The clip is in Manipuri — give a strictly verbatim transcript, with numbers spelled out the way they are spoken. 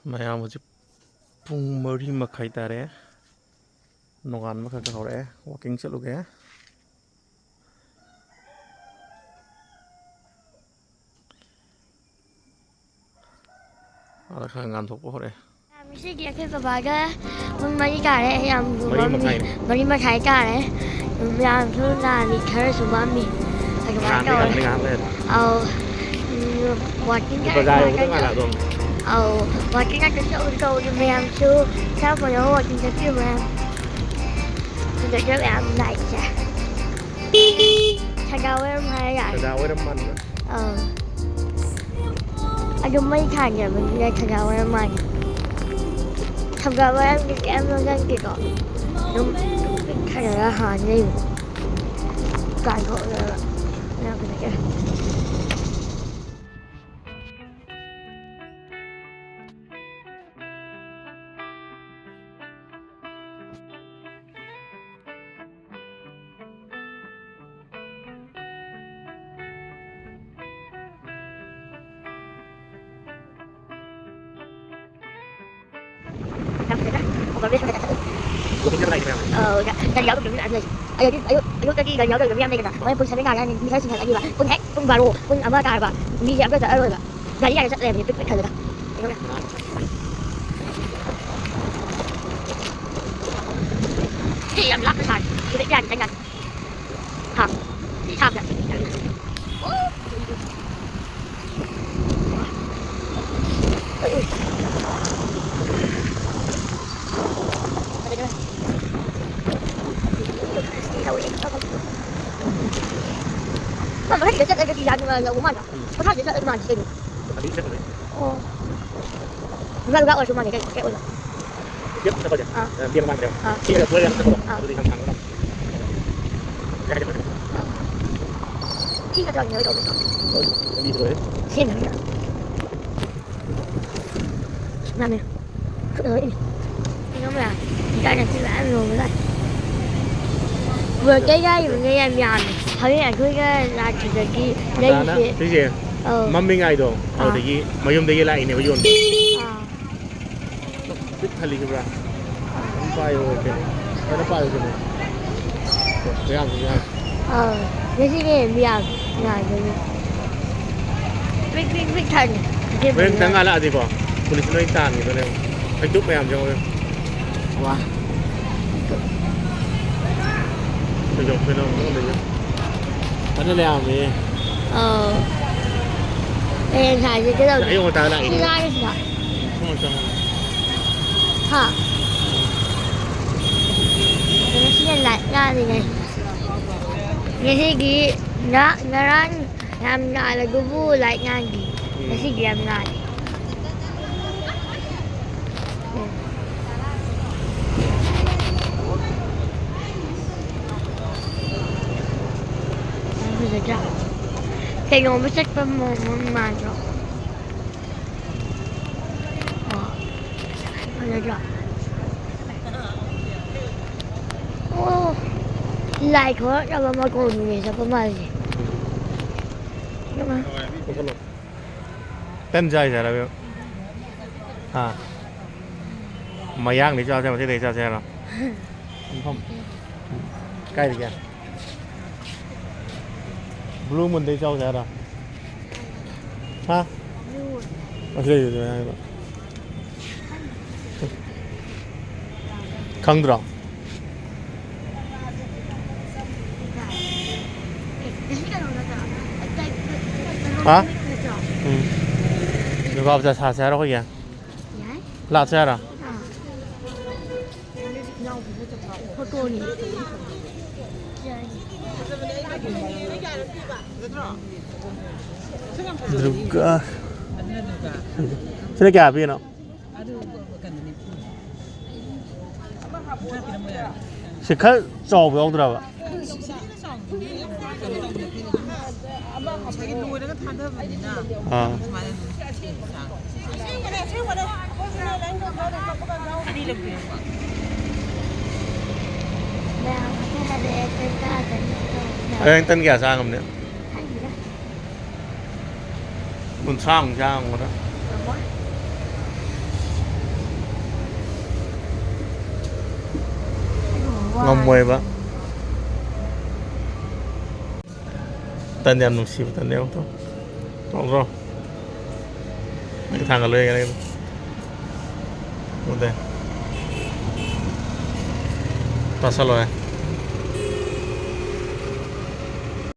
ꯃꯌꯥꯝ ꯍꯧꯖꯤꯛ ꯄꯨꯡ ꯃꯔꯤ ꯃꯈꯥꯏ ꯇꯥꯔꯦ꯫ ꯅꯣꯡꯉꯥꯟꯕ ꯈꯔ ꯈꯔ ꯍꯧꯔꯛꯑꯦ꯫ Walking ꯆꯠꯂꯨꯒꯦ꯫ ꯑꯥꯗ ꯈꯔ ꯉꯥꯟꯊꯣꯛꯄ ꯍꯧꯔꯛꯑꯦ꯫ ꯉꯁꯤꯒꯤ ꯑꯩꯈꯣꯏ ꯕꯕꯥꯒ ꯄꯨꯡ ꯃꯔꯤ ꯇꯥꯔꯦ꯫ ꯑꯩ ꯌꯥꯝ ꯃꯔꯤ ꯂꯨꯝꯃꯝꯃꯤ꯫ ꯃꯈꯥꯏꯅꯦ꯫ ꯃꯔꯤ ꯃꯈꯥꯏ ꯇꯥꯔꯦ꯫ ꯌꯥꯝꯁꯨ ꯅꯥꯔꯤ, ꯈꯔꯁꯨ ꯃꯝꯃꯤ꯫ ꯑꯗꯨꯃꯥꯏꯅ ꯉꯥꯟꯗꯤ ꯇꯧꯔꯦ꯫ ꯉꯥꯟꯒꯅꯤ ꯉꯥꯏꯍꯥꯛ ꯂꯩꯔꯗꯤ꯫ ꯑꯧ꯫ ꯎꯝ, walking ꯕꯖꯥꯔ ꯈꯔ ꯌꯧꯕꯗ ꯈꯔ ꯉꯥꯜꯂꯛꯑꯗꯧꯅꯤ꯫ ꯑꯧ, walking ꯈꯔ ꯆꯠꯊꯣꯛꯎꯒꯦ ꯇꯧꯕꯅꯤ꯫ ꯃꯌꯥꯝꯁꯨ ꯏꯁꯥ ꯐꯅꯕ walking ꯆꯠꯄꯤꯌꯨ ꯃꯌꯥꯝ꯫ ꯁꯤꯗꯁꯨ ꯌꯥꯝ ꯂꯥꯛꯏꯁꯦ꯫ ꯁꯟꯗꯥ ꯋꯥꯏꯔꯝ ꯍꯥꯏꯔ ꯌꯥꯔꯦ꯫ ꯁꯟꯗꯥ ꯋꯥꯏꯔꯝ ꯃꯥꯟꯕ꯭ꯔꯥ? ꯑꯧ꯫ ꯑꯗꯨꯝ ꯃꯩ ꯊꯥꯟꯖꯕꯅꯤꯅ ꯁꯟꯗꯥ ꯋꯥꯏꯔꯝ ꯃꯥꯟꯕ꯫ ꯁꯟꯗꯥ ꯋꯥꯏꯔꯝꯗꯤ ꯀꯩꯝ ꯂꯣꯟꯖꯟꯗꯦꯀꯣ꯫ ꯑꯗꯨꯝ ꯄꯤꯛ ꯊꯟꯅꯔ ꯍꯥꯟꯅ ꯂꯩꯕꯗꯣ꯫ ꯀꯥꯏꯊꯣꯛꯑꯒ ꯌꯥꯝ ꯐꯖꯩ꯫ ꯌꯥꯝ ꯐꯖꯅ observation ꯐꯖꯅ ꯆꯠꯂꯤ꯫ Walking ꯆꯠꯄ ꯂꯥꯛꯏꯅꯦ ꯃꯌꯥꯝ꯫ ꯑꯧ, ꯒꯥꯔꯤ ꯌꯥꯎꯗꯕ ꯃꯤ ꯃꯌꯥꯝ ꯂꯩ꯫ ꯑꯌꯨꯛ-, ꯑꯌꯨꯛ-, ꯑꯌꯨꯛꯇꯗꯤ ꯒꯥꯔꯤ ꯌꯥꯎꯗꯕ ꯃꯤ ꯌꯥꯝ ꯂꯩꯗꯅ꯫ ꯃꯣꯏ ꯄꯨꯡ seven ꯇꯥꯔꯀꯥꯟꯗ ꯃꯤ ꯈꯔ ꯆꯤꯟꯈꯠꯂꯅꯤꯕ꯫ ꯄꯨꯡ ꯍꯦꯛ ꯄꯨꯡ ꯕꯥꯔꯣ, ꯄꯨꯡ ꯑꯃ ꯇꯥꯔꯕ ꯃꯤꯁꯦ ꯑꯝꯇ ꯆꯠꯂꯔꯣꯏꯕ꯫ ꯒꯥꯔꯤ ꯌꯥꯝꯅ ꯆꯠꯂꯦꯕ ꯄꯤꯛ ꯄꯤꯛ ꯊꯜꯂꯒ꯫ ꯁꯤ ꯌꯥꯝ ꯂꯥꯞꯅ ꯁꯥꯏ꯫ ꯁꯤꯗ ꯌꯥꯝ ꯆꯪ ꯌꯥꯅꯤ꯫ ꯍꯥ? ꯁꯤ ꯁꯥꯕꯗ꯫ ꯃꯥ ꯃꯊꯛꯁꯤꯗ ꯆꯠꯂꯒꯗꯤ ꯌꯥꯝ ꯅꯨꯡꯉꯥꯏꯅ ꯌꯧꯕ ꯃꯥꯟꯗ꯭ꯔꯣ? ꯎꯝ꯫ ꯃꯈꯥꯁꯤꯗ ꯆꯠꯂꯗꯤ ꯃꯥꯟꯗꯦ ꯀꯩꯅꯣ꯫ ꯑꯗꯨꯝ ꯆꯠꯄꯅꯦ꯫ ꯑꯣ꯫ ꯉꯥ ꯂꯨꯒꯥ ꯑꯣꯏꯔꯁꯨ ꯃꯥꯟꯗꯦ ꯀꯩꯅꯣ꯫ ꯀꯩ ꯑꯣꯏꯕ? ꯂꯦꯞ ꯆꯠꯄꯁꯦ꯫ ꯑꯥ꯫ ꯂꯦꯞ ꯃꯥꯟꯗ꯭ꯔꯦꯕ꯫ ꯑꯥ꯫ ꯁꯤꯒ ꯀꯣꯏꯔꯒ ꯆꯠꯄꯗꯣ꯫ ꯑꯥ꯫ ꯑꯗꯨꯗꯤ ꯌꯥꯝ ꯁꯥꯡꯕ ꯃꯥꯟꯗꯦ꯫ ꯀꯥꯏ ꯆꯠꯄꯅꯣ? ꯑꯥ꯫ ꯁꯤ ꯅꯠꯇ꯭ꯔꯣ ꯅꯣꯏ ꯇꯧꯕꯗꯣ? ꯂꯝꯕꯤꯗꯣ ꯂꯣꯏꯔꯦ꯫ ꯁꯤ ꯅꯠꯇ꯭ꯔꯣ? ꯃꯥꯅꯦ꯫ ꯈꯨꯠꯅ ꯂꯣꯏꯅꯤ꯫ ꯀꯩꯅꯣ ꯃꯌꯥꯝ, ꯍꯤꯟꯖꯥꯡ ꯅꯥꯄꯤ ꯃꯌꯥꯝ ꯌꯣꯟꯕꯖꯥꯠꯅꯤ꯫ ꯃꯣꯔꯣꯛ ꯀꯩ ꯌꯥꯏꯕꯅꯦ ꯌꯥꯝ ꯌꯥꯝꯃꯦ꯫ ꯍꯧꯖꯤꯛ ꯑꯩꯈꯣꯏꯒ ꯂꯥꯛꯈꯤꯕꯗꯒꯤ ꯉꯟꯇꯥꯅ ꯂꯩꯔꯤꯁꯦ꯫ ꯁꯤꯁꯦ ꯑꯧ꯫ ꯃꯝꯃꯤꯉꯥꯏꯗꯣ, ꯑꯥ꯫ ꯑꯗꯨꯗꯒꯤ ꯃꯌꯨꯝꯗꯒꯤ ꯂꯥꯛꯏꯅꯦꯕ ꯌꯣꯟꯕ꯫ ꯑꯥ꯫ ꯄꯤꯛ ꯊꯜꯂꯤꯕ꯭ꯔꯥ? ꯑꯗꯨꯝ ꯄꯥꯏꯌꯣ, ꯀꯩꯅꯣ꯫ ꯐꯖꯅ ꯄꯥꯏꯌꯣ, ꯀꯩꯅꯣ꯫ ꯃꯌꯥꯝꯁꯨ ꯌꯥꯝ꯫ ꯑꯥ, ꯉꯁꯤꯒꯤ ꯃꯤꯌꯥꯝ ꯌꯥꯗꯣꯏꯅꯤ꯫ ꯄꯤꯛ, ꯄꯤꯛ, ꯄꯤꯛ ꯊꯜꯂꯤ꯫ ꯍꯣꯔꯦꯟ ꯈꯤꯇꯪ ꯉꯥꯜꯂꯛꯑꯗꯤꯀꯣ, ꯄꯨꯂꯤꯁꯅ ꯂꯣꯏ ꯇꯥꯟꯈꯤꯗꯣꯏꯅꯦꯕ꯫ ꯍꯩꯇꯨꯞ ꯃꯌꯥꯝꯁꯦ ꯌꯦꯡꯉꯣ꯫ ꯋꯥ꯫ ꯀꯩꯗꯧ-, ꯀꯩꯗꯧ-, ꯀꯩꯗꯧ-, ꯐꯖꯅ ꯂꯩꯔꯝꯃꯦ꯫ ꯑꯧ꯫ ꯍꯌꯦꯡ ꯁꯥꯏꯁꯦ ꯀꯩꯗꯧꯁꯦ? ꯑꯌꯨꯛ ꯉꯟꯇꯥ ꯂꯥꯛꯏꯅꯦ꯫ ꯁꯤ ꯉꯥꯒꯤꯁꯤꯗ꯫ ꯆꯪꯉꯣ, ꯆꯪꯉꯣ꯫ ꯍꯥ? ꯑꯗꯨ ꯁꯤꯅ ꯂꯥꯏꯠ ꯉꯥꯜꯂꯤꯉꯩ꯫ ꯉꯁꯤꯗꯤ ꯉ-, ꯉꯔꯥꯡ ꯌꯥꯝ ꯉꯥꯜꯂꯒꯕꯨ ꯂꯥꯏꯠ ꯉꯥꯟꯗꯦ꯫ ꯎꯝ꯫ ꯉꯁꯤꯗꯤ ꯌꯥꯝ ꯉꯥꯜꯂꯤ꯫ ꯎꯝ꯫ ꯌꯥꯝ ꯐꯖꯗ꯭ꯔꯥ? ꯀꯩꯅꯣꯝꯃ ꯆꯠꯄ ꯃꯑꯣꯡ ꯑꯃ ꯃꯥꯟꯗ꯭ꯔꯣ? ꯑꯣ꯫ ꯐꯖꯗ꯭ꯔꯣ? ꯑꯣ꯫ ꯂꯥꯏ ꯊꯣꯔꯛꯅꯕ ꯃꯇꯣꯟꯗꯨꯅꯦ ꯆꯠꯄ ꯃꯥꯜꯂꯤꯁꯦ꯫ ꯏꯃꯥ꯫ ꯇꯟ ꯆꯥꯏꯁꯦ ꯍꯥꯏꯔꯕ? ꯍꯥ? ꯃꯌꯥꯡꯗꯩ ꯆꯥꯁꯦ ꯍꯥꯏꯔꯣ, ꯃꯩꯇꯩꯗꯩ ꯆꯥꯁꯦ ꯍꯥꯏꯔꯣ? ꯃꯐꯝ꯫ ꯀꯥꯏꯗꯒꯤ? ꯕ꯭ꯂꯨ ꯃꯨꯟꯗꯩ ꯆꯥꯎꯁꯦ ꯍꯥꯏꯔꯣ? ꯍꯥ? ꯑꯁꯤ ꯂꯩꯕꯗꯨꯅꯦ ꯍꯥꯏꯕ꯫ ꯈꯪꯗ꯭ꯔꯣ? ꯍꯥ? ꯎꯝ꯫ ꯗꯨꯔꯒꯥ ꯄꯨꯖꯥ ꯁꯥꯁꯦ ꯍꯥꯏꯔꯣ ꯑꯩꯈꯣꯏꯒꯤ? ꯂꯥꯛꯁꯦ ꯍꯥꯏꯔꯣ? ꯐꯣꯇꯣꯅꯤ꯫ ꯗꯨꯔꯒꯥ꯫ ꯁꯤꯅ ꯀꯌꯥ ꯄꯤꯅꯣ? ꯁꯤ ꯈꯔ ꯆꯥꯎꯕ ꯌꯥꯎꯗ꯭ꯔꯕ? ꯉꯁꯥꯏꯒꯤ ꯂꯣꯏꯔꯒ ꯊꯥꯗꯕꯅꯤꯅ꯫ ꯑꯥ꯫ ꯁꯨꯃꯥꯏꯅ ꯑꯗꯨꯝ ꯁꯦꯝ ꯁꯥ꯫ ꯍꯌꯦꯡ ꯇꯟ ꯀꯌꯥ ꯆꯥ ꯉꯝꯅꯤ? ꯀꯨꯟꯊ꯭ꯔꯥꯃꯨꯛ ꯆꯥ ꯉꯝꯒꯗ꯭ꯔꯥ? ꯉꯝꯃꯣꯏꯕ꯫ ꯇꯟꯗꯤ ꯌꯥꯝ ꯅꯨꯡꯁꯤꯕ ꯇꯟꯗꯤ ꯌꯥꯝ ꯇꯧ-, ꯇꯧꯗ꯭ꯔꯣ? ꯅꯪ ꯊꯥꯡꯒꯠꯂꯣꯏꯒꯦ ꯅꯪ꯫ ꯎꯗꯦ꯫ ꯄꯥꯁꯜꯂꯣꯏ꯫